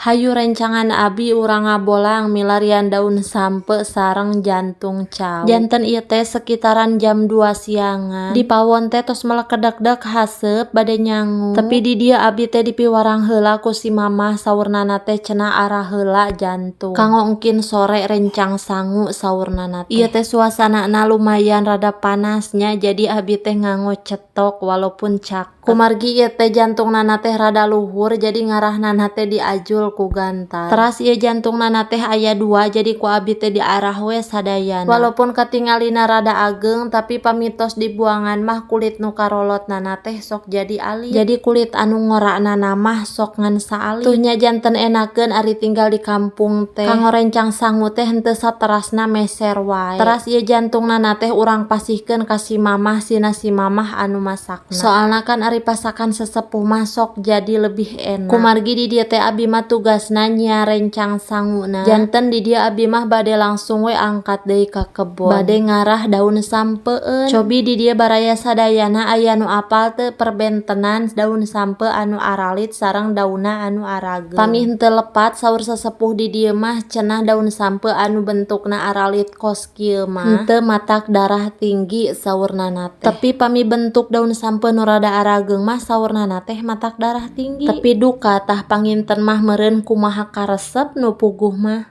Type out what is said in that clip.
Hayu rencangan abi urang ngabolang milarian daun sampeu sareng jantung cau. Janten ieu teh sekitaran jam 2 siangan. Di pawon teh tos melekedek-dek haseup bade nyangu. Tapi di dieu abi teh dipiwarang heula ku si mamah, saurnana teh cenah arah heula jantung. Kanggo engkin sore rencang sangu, saurnana teh. Ieu teh suasanana lumayan rada panasnya, jadi abi teh nganggo cetok walaupun caket. Kumargi ieu teh jantungnana teh rada luhur, jadi ngarahnana teh diajul ku gantar. Teras ieu jantungnana teh aya dua, jadi ku abi teh diarah we sadayana. Walaupun katingalina rada ageng, tapi pami tos dibuangan mah kulit nu karolotnana teh sok jadi alit. Jadi kulit anu ngoraknana mah sok ngan saalit. Tuh nya, janten enakeun ari tinggal di kampung teh. Kanggo rencang sangu teh henteu saterasna meser wae. Teras ieu jantungnana teh urang pasihkeun ka si mamah, sina si mamah anu masakna. Soalna kan ari pasakan sesepuh mah sok jadi lebih enak. Kumargi di dieu teh abi mah tugasna nya rencang sanguna. Janten di dieu abi mah bade langsung we angkat deui ka kebon. Bade ngarah daun sampeun. Cobi di dieu baraya sadayana aya nu apal teu perbentenan daun sampeu anu aralit sareng daunna anu arageung? Pami henteu lepat, saur sesepuh di dieu mah cenah daun sampeu anu bentukna aralit kos kieu mah henteu matak darah tinggi, saurnana teh. Tapi pami bentuk daun sampeu nu rada arageung mah, saurnana teh matak darah tinggi. Tapi duka tah, panginten mah meureun kumaha karesep nu puguh mah.